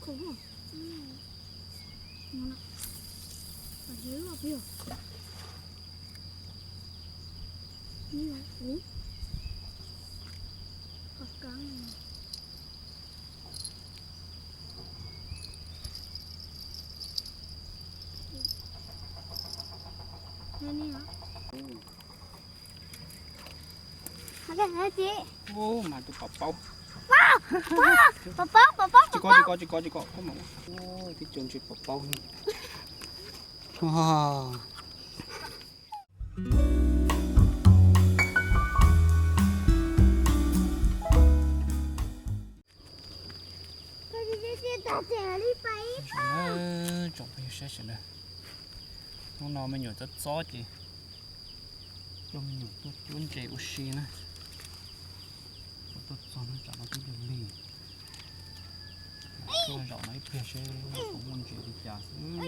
Ua, ua, ua, Ub, mas tus pom paub. Pom paub, pom paub, pom paub. Tsis kov, tsis kov, tsis kov, tsis kov. Koj mas, ub, tib co ntses pom paub. Tsoom phooj ywg sawv daws, hnub no me nyuam txob txob ces coj me nyuam tuaj cuab ntses ua si na. Tuaj txog no tsam no twb lig lig, tuaj zaum no ib pliag seb puas muaj ntses li cas xwb.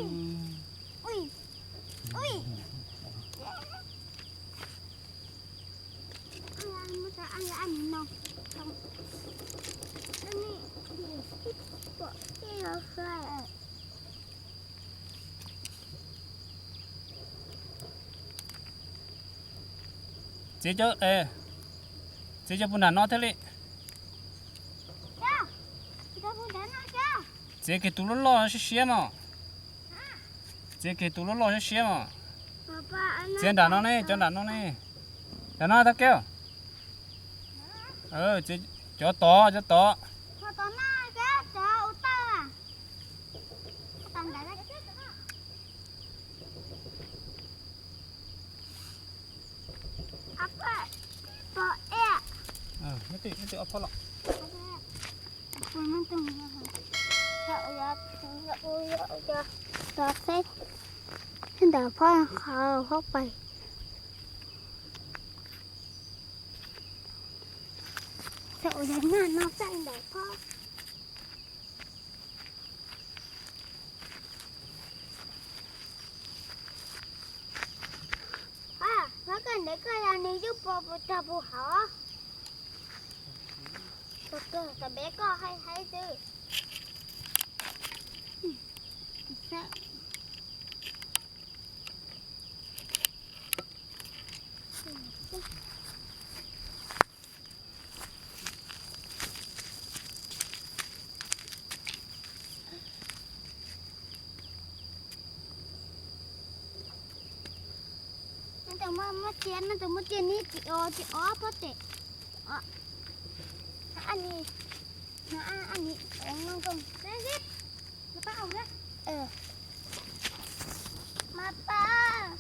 Txiav cov, txiav cov puag nram no thiaj li. Txiav kiag tus loj loj siab siab mog. Txiav kiag tus loj loj siab siab mog. Txiav nram no ne, cov nram no ne. Nram no tau kiag. Cov tod, cov tod. Ob phob los. Tov xeb ntawm phob qhov phob pais. Txawm ua yog nag no txawj ntawm phob. Pab koj ntev koj yog nws yeej pos puas tog puas hauv. Tog kawg, tau peb koj haib haib xwb. Muab cia, muab cia neb, cia ob pob tes. Ab ni, ab ni, ma pab, ma pab.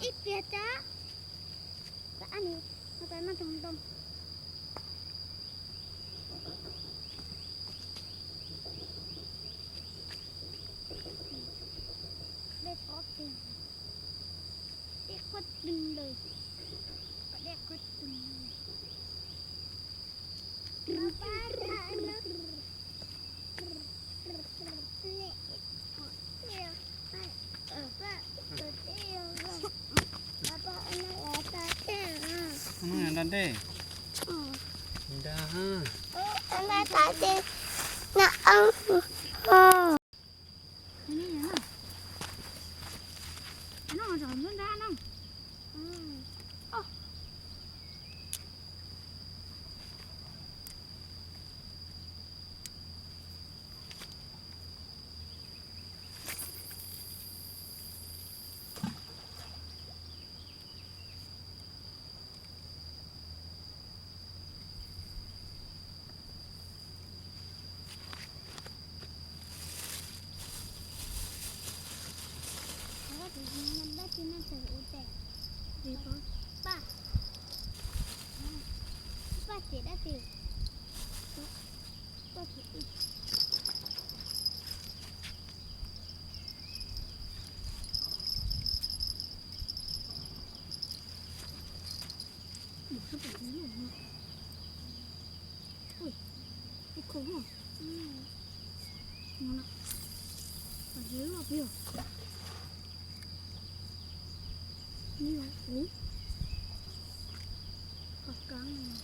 Ib pliag tso. Ab ni, no tas noj toog ntoo. Dej qhuav tiag, dej qhuav tw lawm, dej qhuav tw lawm. Hnub no nta dej. Nta. Paj, paj ces dab tsi? Paj ces ib. Ui, ib khau no. No na. Paj ces loj pia. Ni ua kuv. Paj kab no.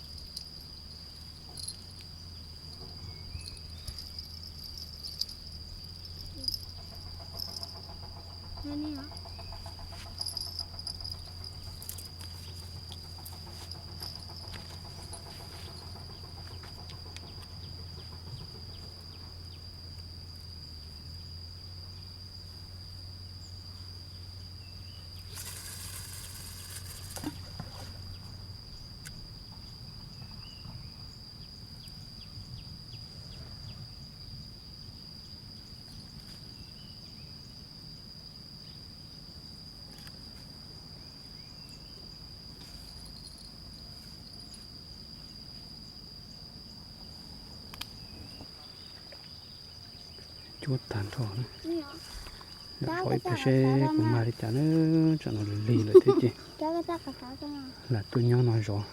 Cuab tag nrho na. Lam pom ib pliag seb puas mag li cas na. Tsam no lig lig lawm thiab ces lam tuaj nyob no zov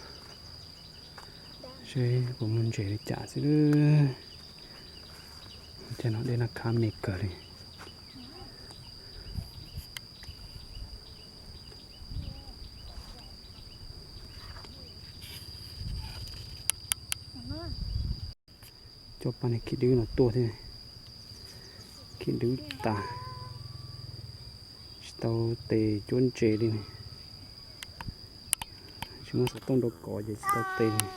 seb puas muaj ntses li cas xwb. Ces no dej naj khab me kawg li. Coj pab niag khib dwb no tuaj thiab. Khib dwb tas, tsis tau tes cuab ntses li ne. Tsis muaj xov tooj rau kov ces tsis tau tes li.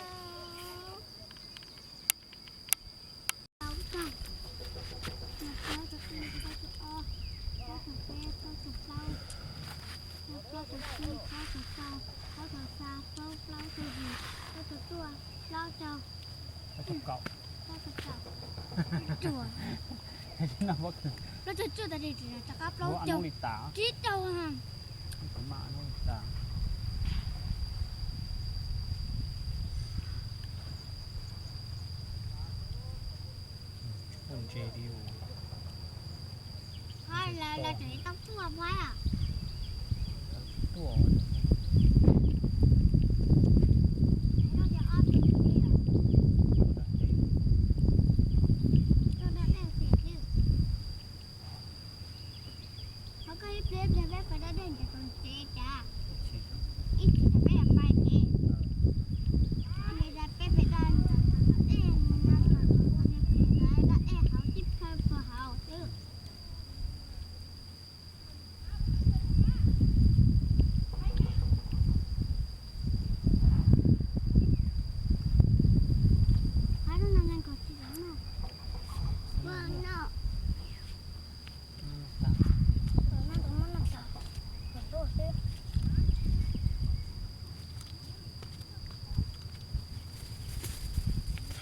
Plaub caug cuaj tas li, rov qab plaub caug tsib caug. Ntses li. Los tseem tau tuaj puas? Tuaj. Tuaj da dej xwb. Qhov koj ib pliag ib pliag peb pais da dej ntawm tus tsev cas. Ib chim peb pais ces, peb pais da ntawm tus dej no, tus dej da dej hauv tib plhaw puag hauv xwb.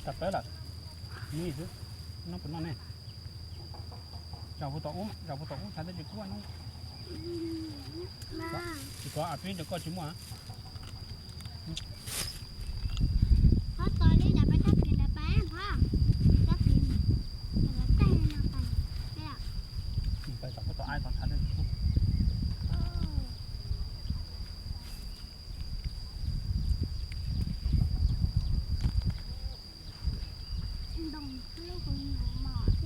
Tag pawb lawm, nyob xwb, noj puas noj ne? Zaum puas tom ub, zaum puas tom ub, xav twb tsis kub no. Tsis kov a peb cov koj tsis muaj. Phob tos li lawm pais txog pem lawm pais phob. Txog pem lawm pais no pais. Pais tom puag tom ai tom xav twb tsis kub. Ntoo lub kuv mom xwb.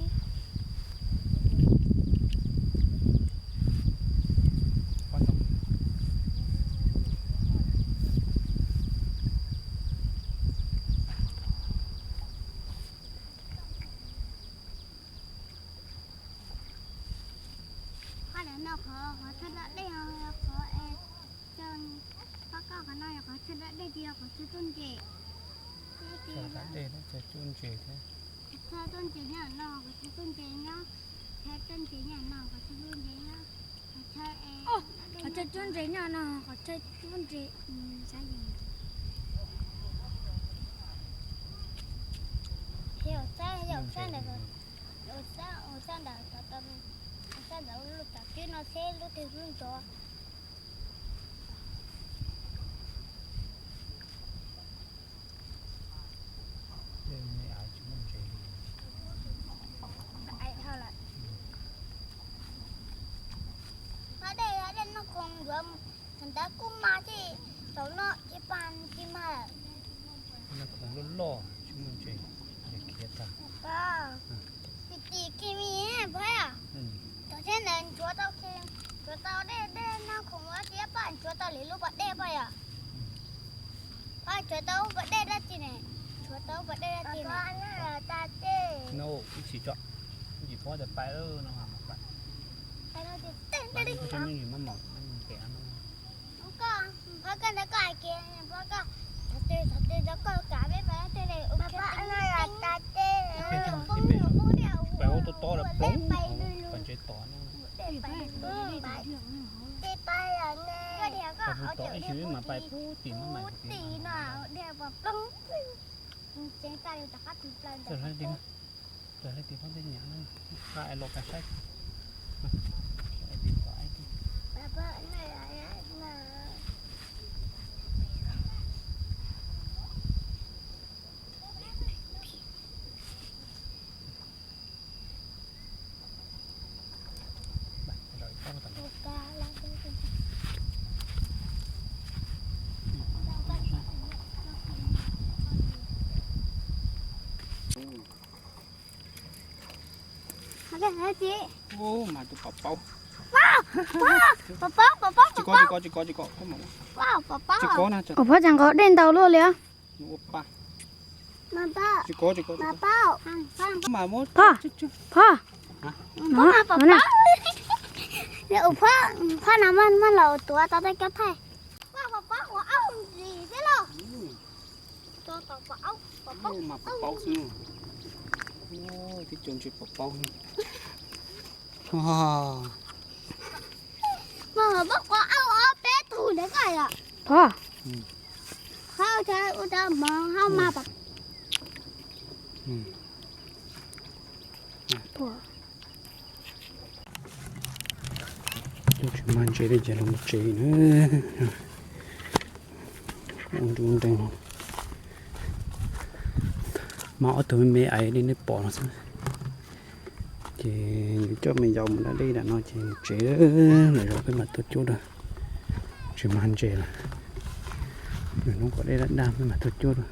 Qhov ntawm no qhov, qhov chaw da dej, qhov es, qhov koj qhov no yog qhov chaw da dej, tsis yog qhov chaw txuj ntses. Qhov chaw da dej, qhov chaw txuj ntses thiab. Qhov chaw txuj ntses nyob no, qhov chaw txuj ntses nyob, qhov chaw txuj ntses nyob no, qhov chaw txuj ntses nyob, qhov chaw es, qhov chaw txuj ntses nyob no, qhov chaw txuj ntses, xav yus. Yog xab, yog xab ntawm, yog xab, yog xab ntawm, yog xab ntawm lub tom kwj no xwb lub twg lub ntxov. Thaum ntawd kuj mas thiaj thaum no ces pab tsis mas lawm. Khoom loj loj tsis muaj ntses, khiav tag. Tim tim kiag me pab, thaum thiab ntawd nchuav tau, nchuav tau dej dej no khoom ua tias pab nchuav tau li lub pas dej pab yom. Pab nchuav tau pas dej dab tsi ne? Nchuav tau pas dej dab tsi ne? No, ib tsis tso, ib tsis pab tas pais no mas pais. Pais no ces tej dej, ib tsis maj mam ntev no. Koj, pab koj ntawd koj hais kiag, pab koj, thaum twg thaum twg thaum koj kam peb pais tej dej ua pais ua tau tod lawm poob, pais ntses tod no. Pais pub tod ib tsis maj mam pais pub tim maj mam tim no, dej pos ploog. Txawm hais tias, txawm hais tias pab tej nyam no, qab es los pais saib. Mas tus pov paub, pov paub, pov paub, tsis kov, tsis kov, tsis kov, tsis kov, tsis kov na. Ua phaj tseem nqos dej ntau luaj li. Ua pa, tsis kov, tsis kov, tsis kov. Phaj, phaj, no, phaj no mas, mas los tuav tau tej kab thaij. Mas pov paub xwb. Tib co ntses pov paub. Mas pov paub ob peb tug ntawd koj yom. Pov. Hab ua cov mov hab mas pov. Tsis mag ntses li ces los mus tsev na. Ua ntu ntees. Mas ob tug me me ais li nej pom no xwb. Ces nws coj me yaus mus da dej nram no ces mus tsev, lwm zaus peb mam tuaj cuab dua. Tsis mag ntses lawm. Nws hnub kom dej daj daj peb mam tuaj cuab dua.